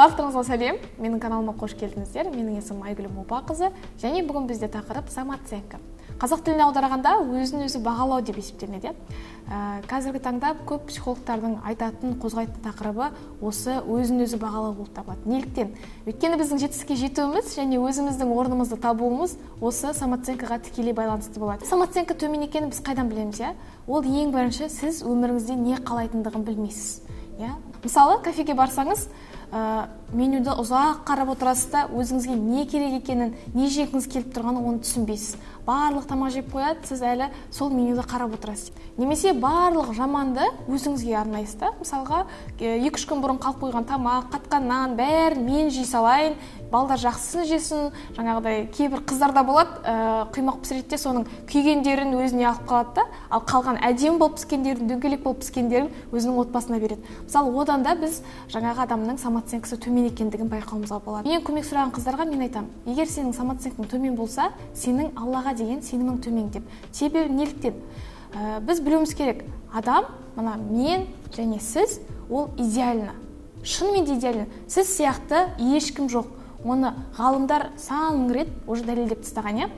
Барлықтарыңызға сәлем, менің каналыма қош келдіңіздер. Менің есімім Айгүл Мопақызы және бүгін бізде тақырып самооценка. Қазақ тіліне аударғанда өзін өзі бағалау деп есептелінеді. Қазіргі таңда көп психологтардың айтатын, қозғайтын тақырыбы осы өзін өзі бағалау болып табылады. Неліктен? Өйткені біздің жетістікке жетуіміз және өзіміздің орнымызды табуымыз осы самооценкаға тікелей байланысты болады. Самооценка төмен екенін біз қайдан білеміз, иә? Ол ең бірінші сіз өміріңізде не қалайтындығын білмейсіз. Иә? Мысалы, кафеге барсаңыз, менюді ұзақ қарап отырасыз да, өзіңізге не керек екенін, не жегіңіз келіп тұрғанын оны түсінбейсіз. Барлық тамақ жеп қояды, сіз әлі сол менюді қарап отырасыз. Немесе барлық жаманды өзіңізге арнайсыз да. Мысалға, 2-3 күн бұрын қалып қойған тамақ, қатқан нан, бәрін мен жей салайын, балдар жақсысын жесін. Жаңағыдай кейбір қыздарда болады, құймақ пісіреді де соның күйгендерін өзіне алып қалады да, ал қалған әдемі болып піскендерін, дөңгелек болып піскендерін өзінің отбасына береді. Мысалы, одан да біз жаңағы адамның самооценкасы төмен екендігін байқауымызға болады. Мен көмек сұраған қыздарға мен айтамын, егер сенің самооценкаң төмен болса, сенің Аллаға деген сенімің төмен деп. Себебі неліктен? Біз білуіміз керек, адам, мына мен және сіз, ол идеально. Шынымен де идеально. Сіз сияқты ешкім жоқ. Оны ғалымдар сан мың рет уже дәлелдеп тастаған, иә?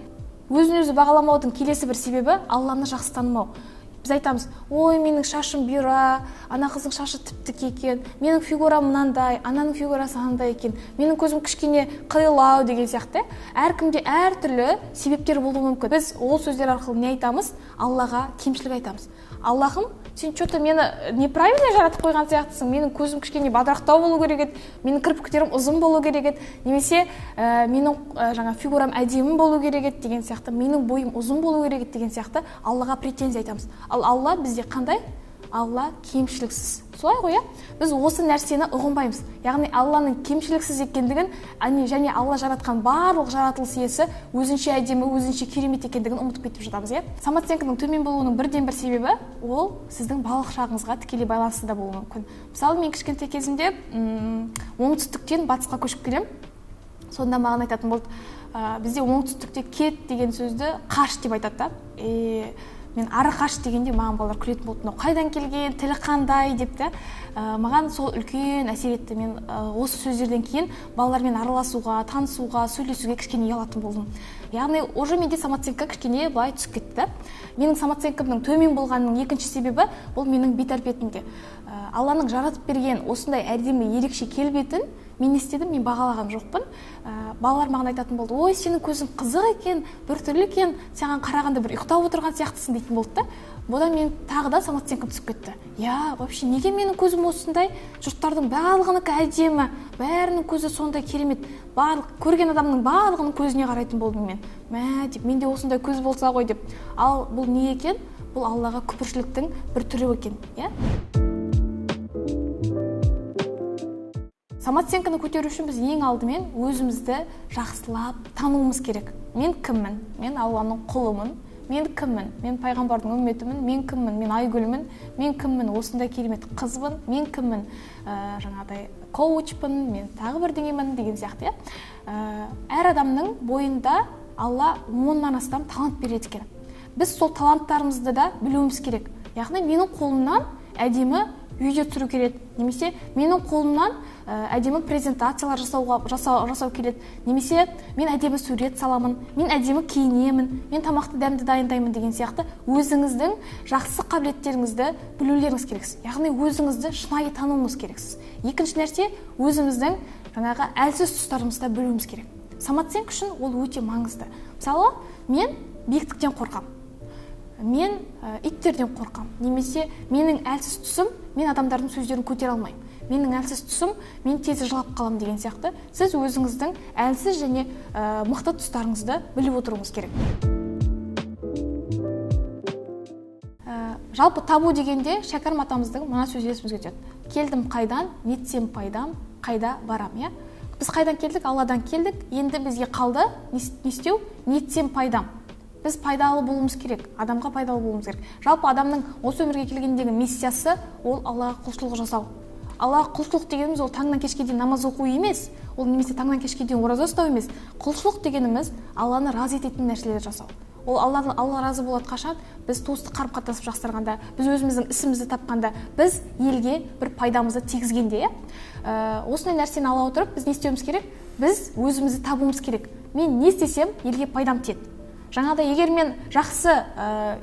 Өзін өзі бағаламаудың келесі бір себебі Алланы жақсы танымау. Біз айтамыз, ой, менің шашым бұйра, ана қыздың шашы тіп-тік екен, менің фигурам мынандай, ананың фигурасы анандай екен, менің көзім кішкене қиылау деген сияқты. Әркімде әртүрлі себептер болуы мүмкін. Біз ол сөздер арқылы не айтамыз? Аллаға кемшілік айтамыз. Аллахым, сен что-то мені неправильно жаратып қойған сияқтысың, менің көзім кішкене бадырақтау болу керек еді, менің кірпіктерім ұзын болу керек еді, немесе менің жаңа фигурам әдемі болу керек еді деген сияқты, менің бойым ұзын болу керек еді деген сияқты Аллаға претензия айтамыз. Ал Алла бізде қандай? Алла кемшіліксіз. Солай ғой, иә? Біз осы нәрсені ұғынбаймыз. Яғни Алланың кемшіліксіз екендігін, және Алла жаратқан барлық жаратылыс иесі өзінше әдемі, өзінше керемет екендігін ұмытып кетіп жатамыз, иә? Самооценканың төмен болуының бірден бір себебі ол сіздің балалық шағыңызға тікелей байланысты да болуы мүмкін. Мысалы, мен кішкентай кезімде оңтүстіктен батысқа көшіп келемін. Сонда маған айтатын болды, бізде оңтүстікте кет деген сөзді қаш деп айтады да. Мен ары қаш дегенде маған балалар күлетін болды, мынау қайдан келген, тілі қандай деп те. Маған сол үлкен әсер етті. Мен осы сөздерден кейін балалармен араласуға, танысуға, сөйлесуге кішкене ұялатын болдым. Яғни уже менде самооценка кішкене былай түсіп кетті. Менің самооценкамның төмен болғанының екінші себебі бұл менің бет әлпетімде. Алланың жаратып берген осындай әдемі ерекше келбетін мен не істедім, мен бағалаған жоқпын. Балалар маған айтатын болды, ой, сенің көзің қызық екен, біртүрлі екен, саған қарағанда бір ұйықтап отырған сияқтысың дейтін болды да. Бұдан мен тағы да самооценкам түсіп кетті. Я, вообще, неге менің көзім осындай? Жұрттардың барлығынікі әдемі, бәрінің көзі сондай керемет. Барлық көрген адамның барлығының көзіне қарайтын болдым мен. Мә, деп, менде осындай көз болса ғой деп. Ал бұл не екен? Бұл Аллаға күпіршіліктің бір түрі екен, иә? Самооценканы көтеру үшін біз ең алдымен өзімізді жақсылап тануымыз керек. Мен кіммін? Мен Алланың құлымын. Мен кіммін? Мен пайғамбардың үмметімін. Мен кіммін? Мен Айгүлмін. Мен кіммін? Осындай керемет қызбын. Мен кіммін? Жаңағыдай коучпын, мен тағы бірдеңемін деген сияқты, иә? Әр адамның бойында Алла 10-нан астам талант береді екен. Біз сол таланттарымызды да білуіміз керек. Яғни менің қолымнан әдемі видео түсіру келеді, немесе менің қолымнан әдемі презентациялар жасау келеді, немесе мен әдемі сурет саламын, мен әдемі киінемін, мен тамақты дәмді дайындаймын деген сияқты өзіңіздің жақсы қабілеттеріңізді білулеріңіз керексіз. Яғни өзіңізді шынайы тануыңыз керексіз. Екінші нәрсе, өзіміздің жаңағы әлсіз тұстарымызды да білуіміз керек. Самооценка үшін ол өте маңызды. Мысалы, мен биіктіктен қорқамын. Мен иттерден қорқам, немесе менің әлсіз тұсым, мен адамдардың сөздерін көтере алмаймын. Менің әлсіз тұсым, мен тез жылап қаламын деген сияқты. Сіз өзіңіздің әлсіз және мықты тұстарыңызды біліп отыруыңыз керек. Жалпы табу дегенде Шәкәрім атамыздың мына сөзі есімізге түседі. Келдім қайдан, нетсем пайдам, қайда барам, иә? Біз қайдан келдік? Алладан келдік. Енді бізге қалды не істеу? Нетсем пайдам. Біз пайдалы болуымыз керек, адамға пайдалы болуымыз керек. Жалпы адамның осы өмірге келгендегі миссиясы ол Аллаға құлшылық жасау. Аллаға құлшылық дегеніміз ол таңнан кешке дейін намаз оқу емес, ол немесе таңнан кешке дейін ораза ұстау емес. Құлшылық дегеніміз Алланы разы ететін нәрселер жасау. Ол Алла разы болады қашан? Біз туыстық қарым-қатынасты жақсарғанда, біз өзіміздің ісімізді тапқанда, біз елге бір пайдамызды тигізгенде, иә. Осындай нәрсені ала отырып, біз не істеуіміз керек? Біз өзімізді табуымыз керек. Мен не істесем, елге пайдам тиеді. Жаңағыдай, егер мен жақсы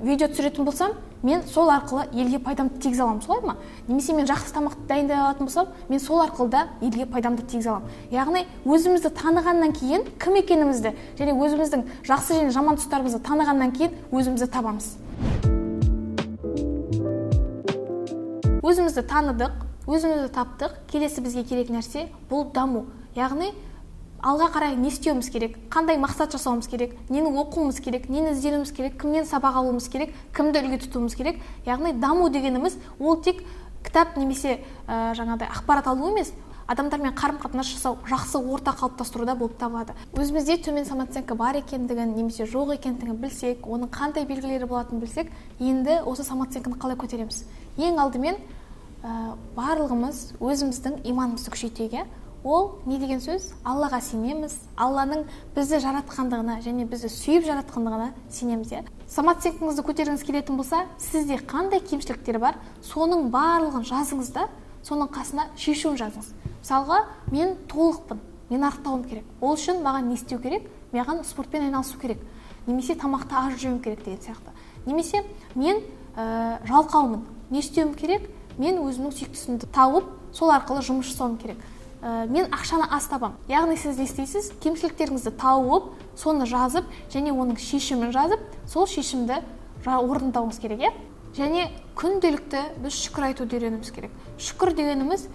видео түсіретін болсам, мен сол арқылы елге пайдамды тигізе аламын, солай ма? Немесе мен жақсы тамақты дайындай алатын болсам, мен сол арқылы да елге пайдамды тигізе аламын. Яғни өзімізді танығаннан кейін, кім екенімізді және өзіміздің жақсы және жаман тұстарымызды танығаннан кейін өзімізді табамыз. Өзімізді таныдық, өзімізді таптық. Келесі бізге керек нәрсе бұл даму. Яғни алға қарай не істеуіміз керек, қандай мақсат жасауымыз керек, нені оқуымыз керек, нені ізденуіміз керек, кімнен сабақ алуымыз керек, кімді үлгі тұтуымыз керек. Яғни даму дегеніміз ол тек кітап немесе жаңағыдай ақпарат алу емес, адамдармен қарым-қатынас жасау, жақсы орта қалыптастыруда болып табылады. Өзімізде төмен самооценка бар екендігін немесе жоқ екендігін білсек, оның қандай белгілері болатынын білсек, енді осы самооценканы қалай көтереміз? Ең алдымен барлығымыз өзіміздің иманымызды күшейтейік. Ол не деген сөз? Аллаға сенеміз, Алланың бізді жаратқандығына және бізді сүйіп жаратқандығына сенеміз. Самооценкаңызды көтергіңіз келетін болса, сізде қандай кемшіліктер бар, соның барлығын жазыңыз да, соның қасына шешуін жазыңыз. Мысалға, мен толықпын, мен арықтауым керек. Ол үшін маған не істеу керек? Маған спортпен айналысу керек. Немесе тамақты аз жеуім керек деген сияқты. Немесе мен жалқаумын, не істеуім керек? Мен өзімнің сүйіктісімді тауып, сол арқылы жұмыс жасауым керек. Мен ақшаны аз табам. Яғни сіз не істейсіз? Кемшіліктеріңізді тауып, соны жазып, және оның шешімін жазып, сол шешімді орындауыңыз керек, иә? Және күнделікті біз шүкір айтуды үйренуіміз керек. Шүкір дегеніміз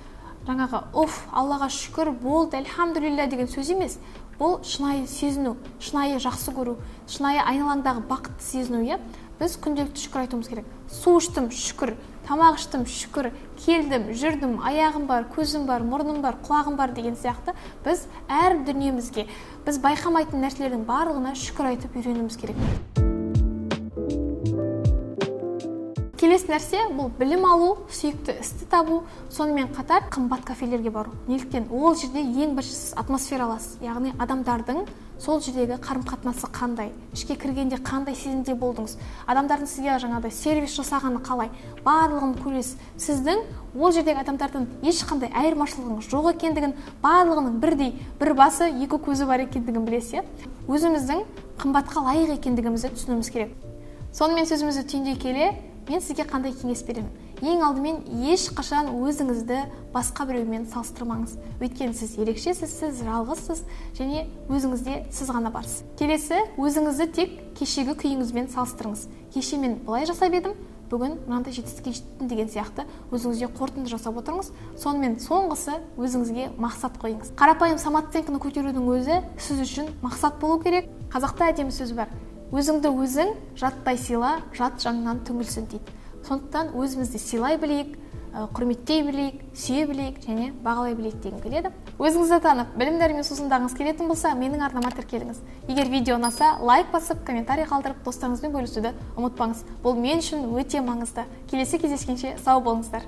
жаңағы оф, Аллаға шүкір болды, альхамдулилля деген сөз емес. Бұл шынайы сезіну, шынайы жақсы көру, шынайы айналаңдағы бақытты сезіну, иә? Біз күнделікті шүкір айтуымыз керек. Су іштім, шүкір, тамақ іштім, шүкір, келдім, жүрдім, аяғым бар, көзім бар, мұрным бар, құлағым бар деген сияқты біз әр дүниемізге, біз байқамайтын нәрселердің барлығына шүкір айтып үйренуіміз керек. Келесі нәрсе бұл білім алу, сүйікті істі табу, сонымен қатар қымбат кафелерге бару. Неліктен? Ол жерде ең бірінші сіз атмосфера аласыз, яғни адамдардың сол жердегі қарым-қатынасы қандай, ішке кіргенде қандай сезімде болдыңыз, адамдардың сізге жаңағыдай сервис жасағаны қалай, барлығын көресіз. Сіздің ол жердегі адамдардан ешқандай айырмашылығыңыз жоқ екендігін, барлығының бірдей бір басы, екі көзі бар екендігін білесіз. Өзіміздің қымбатқа лайық екендігімізді түсінуіміз керек. Сонымен сөзімізді түйіндей келе, мен сізге қандай кеңес беремін? Ең алдымен ешқашан өзіңізді басқа біреумен салыстырмаңыз. Өйткені сіз ерекшесіз, сіз жалғызсыз және өзіңізде сіз ғана барсыз. Келесі, өзіңізді тек кешегі күйіңізбен салыстырыңыз. Кеше мен былай жасап едім, бүгін мынандай жетістікке жеттім деген сияқты өзіңізге қорытынды жасап отырыңыз. Сонымен соңғысы, өзіңізге мақсат қойыңыз. Қарапайым самооценканы көтерудің өзі сіз үшін мақсат болу керек. Қазақта әдемі сөз бар. Өзіңді өзің жаттай сыйла, жат жаныңнан түңілсін дейді. Сондықтан өзімізді сыйлай білейік, құрметтей білейік, сүйе білейік және бағалай білейік дегім келеді. Өзіңізді танып, білімдермен сусындағыңыз келетін болса, менің арнама тіркеліңіз. Егер видео ұнаса, лайк басып, комментарий қалдырып, достарыңызбен бөлісуді ұмытпаңыз. Бұл мен үшін өте маңызды. Келесі кездескенше сау болыңыздар.